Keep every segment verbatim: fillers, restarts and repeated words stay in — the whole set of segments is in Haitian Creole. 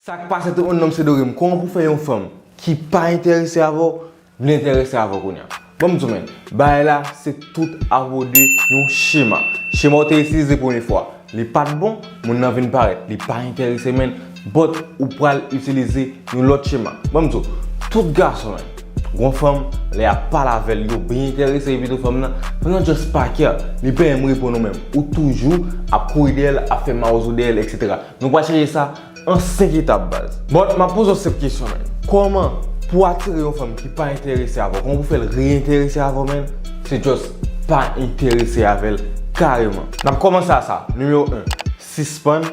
Sa k pase tout moun, non m se Dorim. Kòman pou fè yon fanm ki pa enterese avè w vin enterese avè w kounye a? Ban m di w, menn, bagay la se tout apwo de yon chema. Chema w te itilize premye fwa, li pa t bon, moun nan vin parèt, li pa enterese, menn, but ou pral itilize yon lòt chema. Ban m di w, tout gason, menn, gon fanm, lè y ap pale avè l, yo byen enterese, epi tou fanm nan, fanm nan just pa care, li pa menm reponn ou menm. Ou toujou ap kouri dèyè l, ap fè mawozo dèyè l, etsetera. Nou pral chanje sa an senk etap, baz. But, m ap poze w senp kesyon, menn. Kòman pou atire yon fanm ki pa enterese avè w? Kòman pou fè l reenterese avè w, menn? Se just pa enterese avè l kareman. N ap kòmanse a sa. Nimewo en, sispann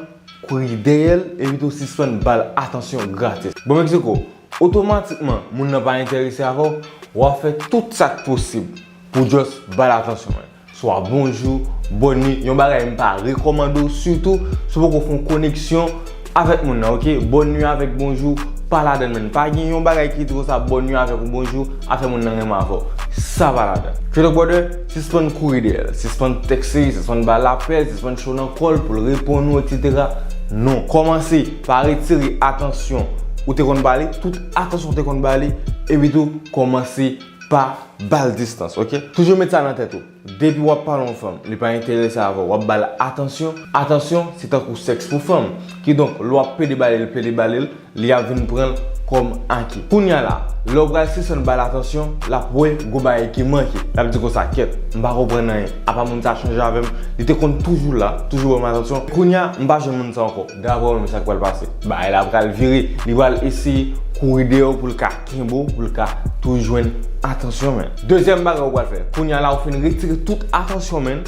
kouri dèyè l, epi tou sispann ba l atansyon gratis. Bon, Mexico, otomatikman, moun nan pa enterese avè w, w ap fè tout sa k posib pou just ba l atansyon, menn. Swa bonjou, bòn nwi, yon bagay m pa rekòmande w, sitou si w poko fè yon koneksyon avèk moun nan, oke? Bòn nwi avèk bonjou, pa ladann, menn. Pa gen yon bagay ki di konsa bòn nwi avèk yon bonjou, ap fè moun nan renmen avè w. Sa pa ladan. Straight up, brother, sispann kouri dèyè l, sispann tèkse, sispann ba l apèl, sispann cho nan kò l pou l reponn ou, etsetera. Non. Kòmanse pa retire atansyon ou te konn ba li, tout atansyon ou te konn ba li, epi tou kòmanse pa ba l distans, oke? Toujou met sa nan tèt ou. Depi w ap pale yon fanm, li pa enterese avè w, w ap ba l atansyon. Atansyon, se tankou sèks pou fanm. Kidonk, lè w ap pede ba li l, pede ba li l, li ap vin pran l kòm aki. Kounye a la, lè w pral sispann ba l atansyon, l ap wè gon bagay ki manke. L ap di konsa, kèt, m pa konprann anyen. Apa moun sa chanje avè m? Li te konn toujou la, toujou ban m atansyon. Kounye a, m pa jwenn moun sa ankò. Daprè w menm, sa k pral pase? Bagay la pral vire. Li pral eseye kouri dèyè w pou l ka kenbe w, pou l ka tou jwenn atansyon, menn. Dezyèm bagay ou pral fè, kounye a la ou fin retire tout atansyon, menn,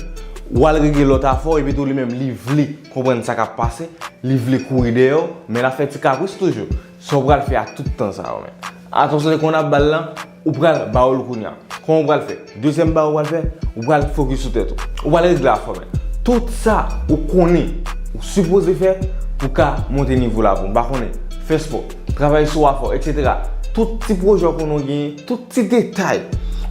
ou al regle lòt afè w, epi tou li menm li vle konprann sa k ap pase, li vle kouri dèyè w, men l ap fè ti kapris toujou. Sa w pral fè a tout tan sa yo, menn? Atansyon te konn ap ba l lan, ou pral ba w l kounye a. Kòman w pral fè? Dezyèm bagay ou pral fè, ou pral fokis sou tèt ou. Ou pral regle afè w, menn. Tout sa ou konnen ou sipoze fè pou ka monte nivo la pou, m pa konnen, fè spò, travay sou afè w, etsetera. Tout ti pwojè w konnen w genyen, tout ti detay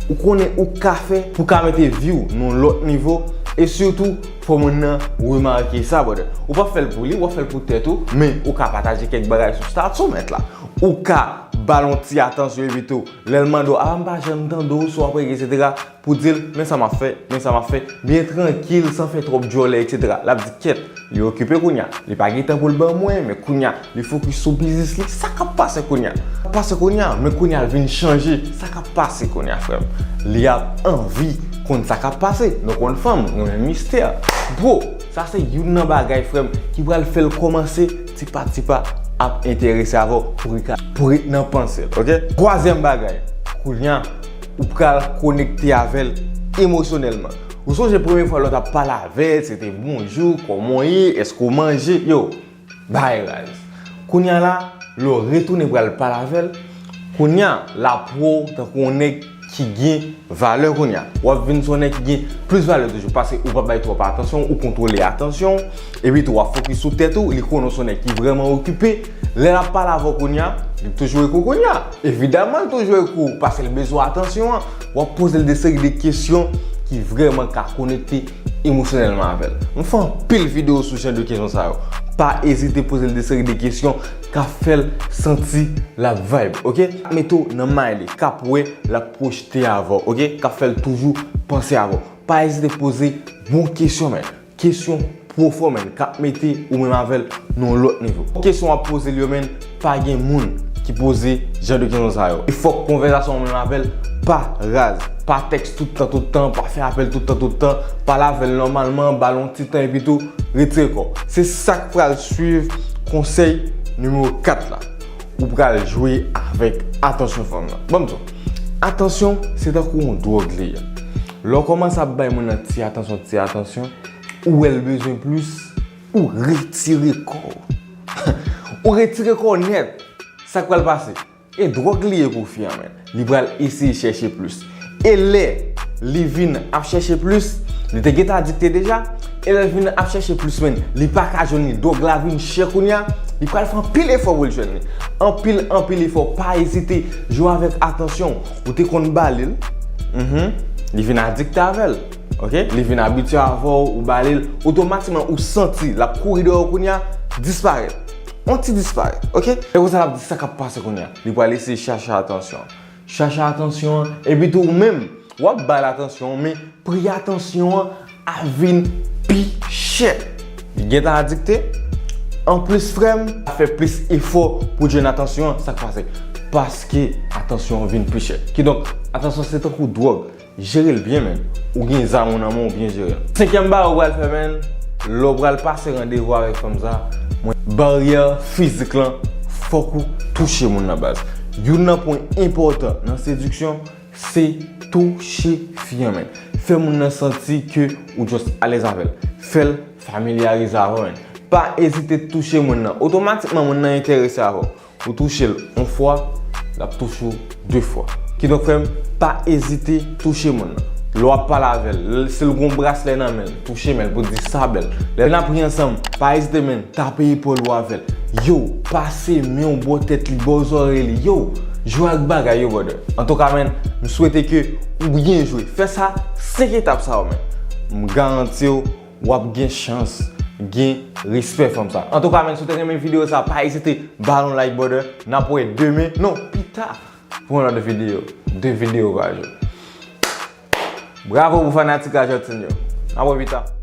ou konnen ou ka fè pou ka mete vi w nan yon lòt nivo, e sitou fò moun nan remake sa, brother. Ou p ap fè l pou li, w ap fè l pou tèt ou, men ou ka pataje kèk bagay sou statut w, mèt la. Ou ka ba l yon ti atansyon, epi tou, lè l mande w, a, m pa janm tande w, sa w ap regle, etsetera, pou di l, men sa m ap fè, men sa m ap fè, byen trankil, san fè twòp djòlè, etsetera. L ap di, kèt, li okipe kounye a, li pa gen tan pou l ban mwen, men kounye a, li fokis sou biznis li, sa k ap pase kounye a? Sa k ap pase kounye a? Men kounye a, l vin chanje, sa k ap pase kounye a, frè m? Li ap anvi konn sa k ap pase. Nou konn fanm, nou renmen mistè. Bro, sa se youn nan bagay, frè m, ki pral fè l kòmanse tipa tipa ap enterese avè w pou ret ka, pou ret nan panse l, oke? Twazyèm bagay, kounye a, ou pral konekte avè l emosyonèlman. Ou sonje premye fwa lè w t ap pale avè l, se te bonjou, kòman w ye, èske w manje, yo, bagay raz. Kounye a la, lè w retounen pral pale avè l, kounye a, l ap wè w tankou yon nèg ki gen valè kounye a. W ap vin se yon nèg ki gen plis valè toujou, paske ou pa bay twòp atansyon, ou kontwole atansyon w, epi tou w ap fokis sou tèt ou, li konnen w se yon nèg ki vrèman okipe. Lè l ap pale avè w kounye a, li toujou ekri w kounye a. Evidaman, li toujou ekri w, paske l bezwen atansyon an. W ap poze l de seri de kesyon ki vrèman ka konekte emosyonèlman avè l. M fè anpil videyo sou jan de kesyon sa yo. Pa ezite poze l de seri de kesyon k ap fè l santi l ap vibe, oke? K ap mete w nan may li, k ap wè l ap pwojte avè w, oke? K ap fè l toujou panse avè w. Pa ezite poze bon kesyon, menn. Kesyon pwofon, menn, k ap mete ou menm avè l nan yon lòt nivo. Kesyon w ap poze l yo, menn, pa gen moun ki poze jan de kesyon sa yo. E fòk konvèsasyon w menm avè l pa raz. Pa tèks tout tan, tout tan, pa fè apèl tout tan, tout tan, pale avè l nòmalman, ba l yon ti tan, epi tou, retire kò w. Se sa k pral swiv konsèy nimewo kat la. Ou pral jwe avèk atansyon fanm nan. Ban m di w, atansyon, se tankou yon dwòg li ye. Lè w kòmanse ap bay moun nan ti atansyon, ti atansyon, ou wè l bezwen plis, ou retire kò w. Ou retire kò w nèt. Sa k pral pase? E dwòg li ye pou fi an, menn. Li pral eseye chèche plis. E lè li vin ap chèche plis, li te gentan adikte deja, e lè l vin ap chèche plis, menn, li pa ka jwenn li. Dwòg la vin chè kounye a, li pral fè anpil efò pou l jwenn li. Anpil, anpil efò, pa ezite, jwe avèk atansyon w. Ou te konn ba li l, mhm, li vin adikte avè l, oke? Li vin abitye avè w, ou ba li l, otomatikman ou santi l ap kouri dèyè w kounye a, disparèt. On ti disparèt, ok? E konsa l ap di sa k ap pase kounye a. Li pral eseye chache atansyon an. Chache atansyon an, epi tou ou menm, w ap ba l atansyon an, men pri atansyon an ap vin pi chè. Li gentan adikte. Anplis, frè m, fè plis efò pou jwenn atansyon an. Sa k pase? Paske atansyon an vin pi chè. Kidonk, atansyon se tankou dwòg. Jere l byen, menn. Ou gen zam ou nan men w, byen jere l. Senkyèm bagay ou pral fè, menn, lè w pral pase randevou avèk fanm sa, mwen, baryè fizik lan, fòk ou touche moun nan, baz. Youn nan pwen enpòtan nan sediksyon, se touche fi an, menn. Fè moun nan santi ke ou just alèz avè l. Fè l familyarize avè w, menn. Pa ezite touche moun nan. Otomatikman, moun nan enterese avè w. Ou touche l yon fwa, l ap touche w de fwa. Kidonk, frè m, pa ezite touche moun nan. Lè w ap pale avè l, si l gen yon braslè nan men l, touche men l pou di sa bèl. Lè n ap ri ansanm, pa ezite, menn, tape epòl ou avè l. Yo, pase men w bò tèt li, bò zòrèy li. Yo, jwe ak bagay yo, brother. Antouka, menn, m swete ke ou byen jwe. Fè sa senk etap sa yo, menn. M garanti w, w ap gen chans gen respè fanm sa. Antouka, menn, si w te renmen videyo sa, pa ezite ba l yon like, brother. N ap wè demen, non, pita, pou yon lòt videyo. De videyo pa jou. Bravo pou fanatik Arjantin yo. N ap wè pita.